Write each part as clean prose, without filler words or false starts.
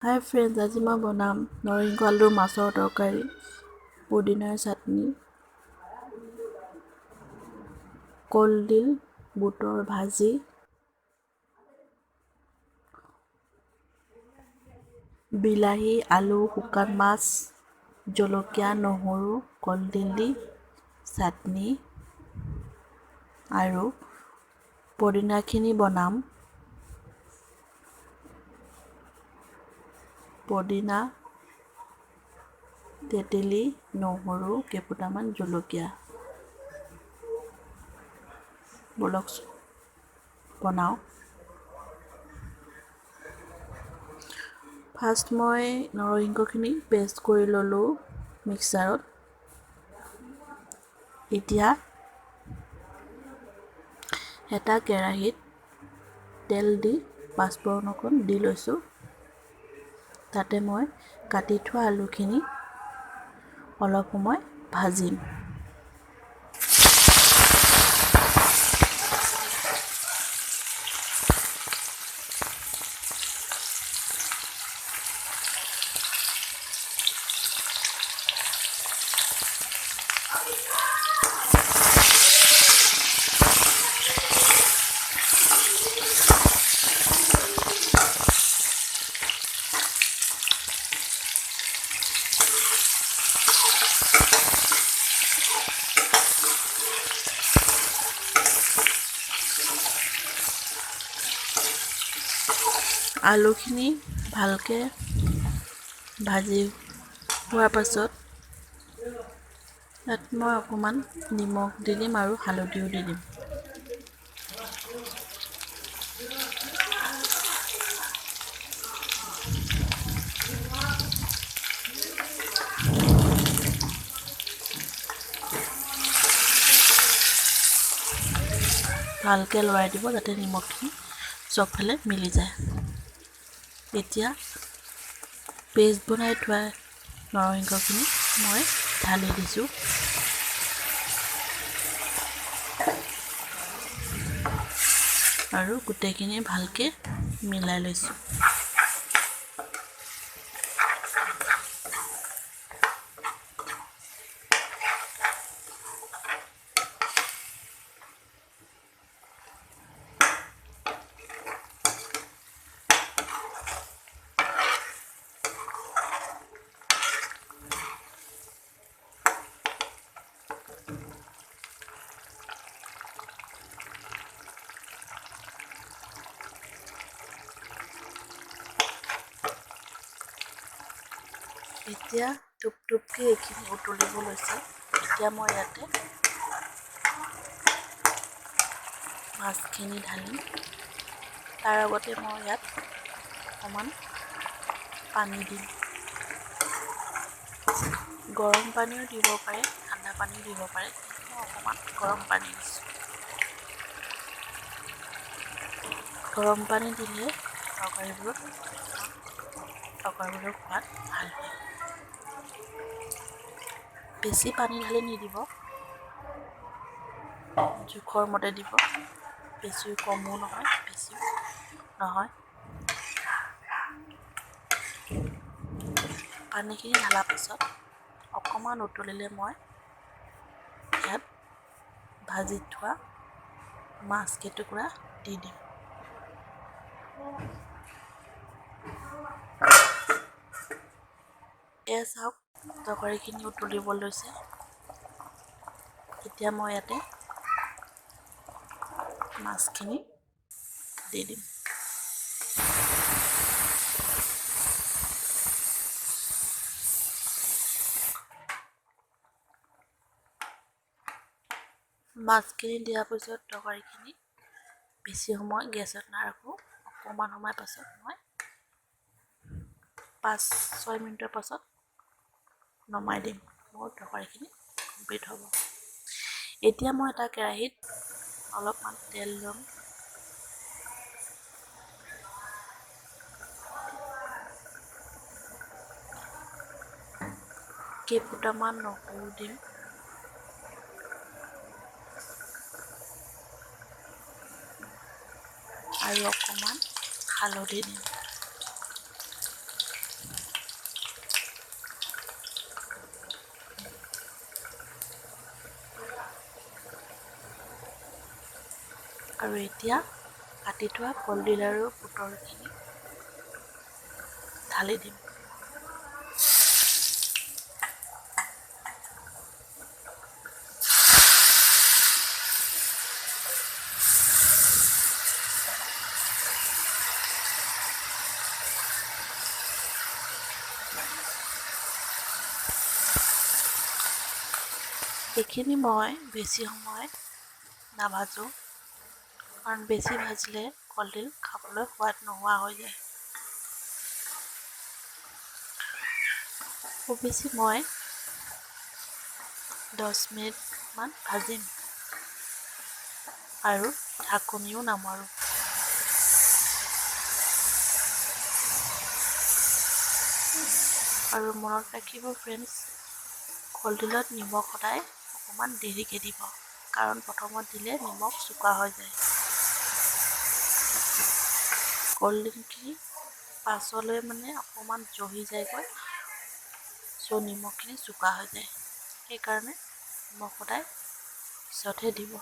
হাই friends, আজি মই বনাম নৰসিংহ আলু মাছৰ তৰকাৰী, পুদিনাৰ চাটনি, কলডিল বুটৰ ভাজি, বিলাহী আলু শুকান মাছ, জলকীয়া নহৰু কলডিল দি চাটনি আৰু পদিনাখিনি বনাম। পদিনা, তেতেলী, নহৰু, কেইফুটামান জলকীয়া। ব'লকচোন বনাওঁ। ফাৰ্ষ্ট মই নৰসিংহখিনি পেষ্ট কৰি ল'লোঁ মিক্সাৰত। এতিয়া এটা কেৰাহীত তেল দি পাঁচফোৰণ অকণ দি লৈছোঁ। তাতে মই কাটি থোৱা আলুখিনি অলপ সময় ভাজিম। আলুখিনি ভালকৈ ভাজি হোৱাৰ পাছত তাত মই অকণমান নিমখ দি দিম আৰু হালধিও দি দিম। ভালকৈ লৰাই দিব যাতে নিমখখিনি চবফালে মিলি যায়। এতিয়া পেষ্ট বনাই থোৱা নৰসিংহখিনি মই ঢালি দিছোঁ। আৰু গোটেইখিনি ভালকৈ মিলাই লৈছোঁ। এতিয়া টোপ টোপকৈ এইখিনি উতলিব লৈছে। এতিয়া মই ইয়াতে মাছখিনি ঢালিম। তাৰ আগতে মই ইয়াত অকণমান পানী দিম। গৰম পানীও দিব পাৰে, ঠাণ্ডা পানীও দিব পাৰে, কিন্তু মই অকণমান গৰম পানী দিছোঁ। গৰম পানী দিলে তৰকাৰীবোৰৰ সোৱাদ ভাল হয়। বেছি পানী ঢালি নিদিব, জোখৰ মতে দিব, বেছি কমো নহয় বেছিও নহয়। পানীখিনি ঢালাৰ পাছত অকণমান উতলিলে মই ইয়াত ভাজি থোৱা মাছ কেইটুকুৰা দি দিম। এয়া চাওক, তৰকাৰীখিনি উতলিব লৈছে। এতিয়া মই ইয়াতে মাছখিনি দি দিম। মাছখিনি দিয়াৰ পিছত তৰকাৰীখিনি বেছি সময় গেছত নাৰাখোঁ। অকণমান সময় পাছত মই 5-6 মিনিটৰ পাছত নমাই দিম। মোৰ তৰকাৰীখিনি কমপ্লিট হ'ব। এতিয়া মই এটা কেৰাহীত অলপমান তেল ল'ম। কেইফুটামান নহৰু দিম। আৰু অকণমান হালধি দিম। আৰু এতিয়া কাটি থোৱা কলডিল আৰু বুটৰখিনি ঢালি দিম। এইখিনি মই বেছি সময় নাভাজোঁ, কাৰণ বেছি ভাজিলে কলডিল খাবলৈ সোৱাদ নোহোৱা হৈ যায়। খুব বেছি মই 10 মিনিটমান ভাজিম আৰু ঢাকনিও নামাৰোঁ। আৰু মনত ৰাখিব ফ্ৰেণ্ডছ, কলডিলত নিমখ সদায় অকণমান দেৰিকৈ দিব, কাৰণ প্ৰথমত দিলে নিমখ চোকা হৈ যায়। কলডিলখিনি পাছলৈ অকণমান জহি যায়গৈ, চ' নিমখখিনি চোকা হৈ যায়, সেইকাৰণে নিমখ সদায় পিছতহে দিব।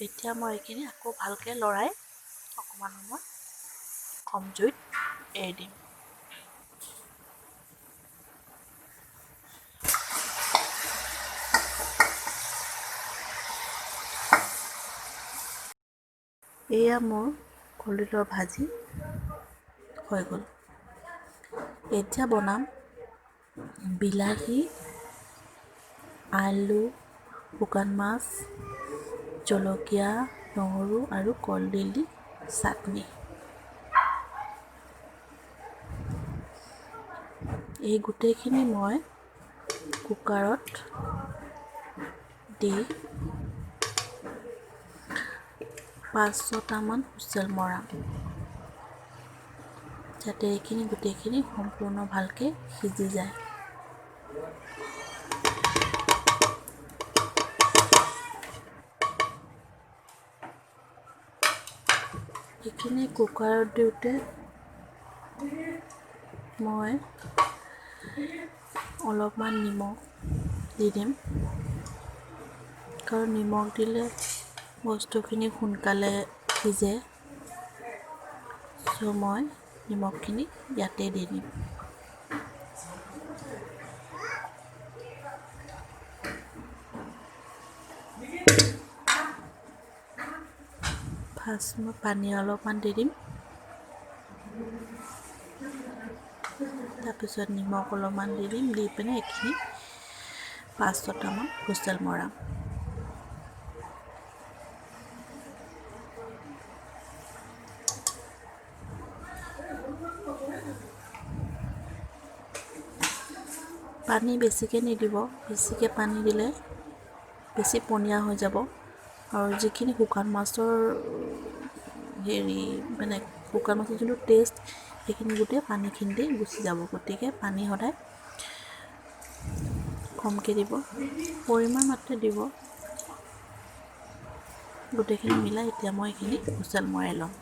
এতিয়া মই এইখিনি আকৌ ভালকৈ লৰাই অকণমান সময় কম জুইত এৰি দিম। এয়া মোৰ কলডিলৰ ভাজি হৈ গ'ল। এতিয়া বনাম বিলাহী, আলু, শুকান মাছ, জলকীয়া, নহৰু আৰু কলডিল দি চাটনি। এই গোটেইখিনি মই কুকাৰত দি 5-6টামান হুইচেল মৰাম, যাতে এইখিনি গোটেইখিনি সম্পূৰ্ণ ভালকৈ সিজি যায়। এইখিনি কুকাৰত দিওঁতে মই অলপমান নিমখ দি দিম, কাৰণ নিমখ দিলে বস্তুখিনি সোনকালে সিজে। চ' মই নিমখখিনি ইয়াতে দি দিম। ফাৰ্ষ্ট মই পানী অলপমান দি দিম, তাৰপিছত নিমখ অলপমান দি দিম, দি পিনে এইখিনি 5-6টামান হুইচেল মৰাম। পানী বেছিকৈ নিদিব, বেছিকৈ পানী দিলে বেছি পনীয়া হৈ যাব। আৰু যিখিনি শুকান মাছৰ হেৰি মানে শুকান মাছৰ যোনটো টেষ্ট, সেইখিনি গোটেই পানীখিনিতে গুচি যাব। গতিকে পানী সদায় কমকৈ দিব, পৰিমাণ মাত্ৰে দিব। গোটেইখিনি মিলাই এতিয়া মই এইখিনি হুইচেল মৰাই ল'ম।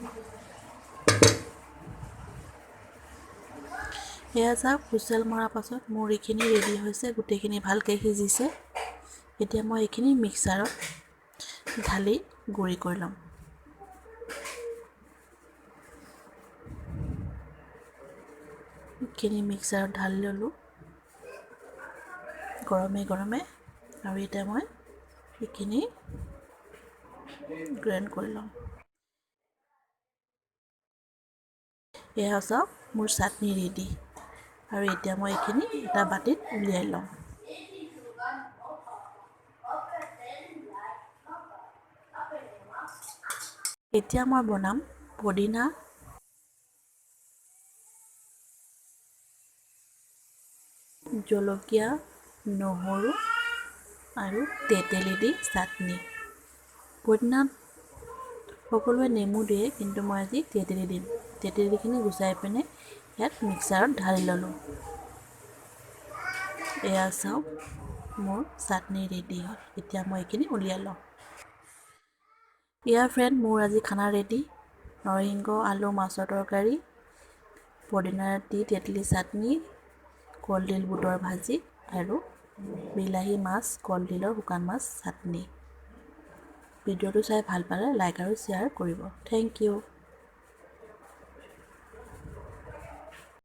এয়া চাওক, হুইচেল মৰাৰ পাছত মোৰ এইখিনি ৰেডি হৈছে, গোটেইখিনি ভালকৈ সিজিছে। এতিয়া মই এইখিনি মিক্সাৰত ঢালি গুড়ি কৰি ল'ম। এইখিনি মিক্সাৰত ঢালি ল'লোঁ গৰমে গৰমে, আৰু এতিয়া মই এইখিনি গ্ৰাইণ্ড কৰি ল'ম। এয়া চাওক, মোৰ চাটনি ৰেডি। আৰু এতিয়া মই এইখিনি এটা বাতিত উলিয়াই ল'ম। এতিয়া মই বনাম পদিনা, জলকীয়া, নহৰু আৰু তেতেলী দি চাটনি। পদিনাত সকলোৱে নেমু দিয়ে, কিন্তু মই আজি তেতেলী দিম। তেতেলীখিনি গুচাই পিনে ইয়াত মিক্সাৰত ঢালি ল'লোঁ। এয়া চাওক, মোৰ চাটনি ৰেডি হ'ল। এতিয়া মই এইখিনি উলিয়াই লওঁ। ইয়াৰ ফ্ৰেণ্ড, মোৰ আজি খানা ৰেডি। নৰসিংহ আলু মাছৰ তৰকাৰী, পদিনা দি তেতেলী চাটনি, কলডিল বুটৰ ভাজি আৰু বিলাহী মাছ, কলডিলৰ শুকান মাছ চাটনি। ভিডিঅ'টো চাই ভাল পালে লাইক আৰু শ্বেয়াৰ কৰিব। Thank U.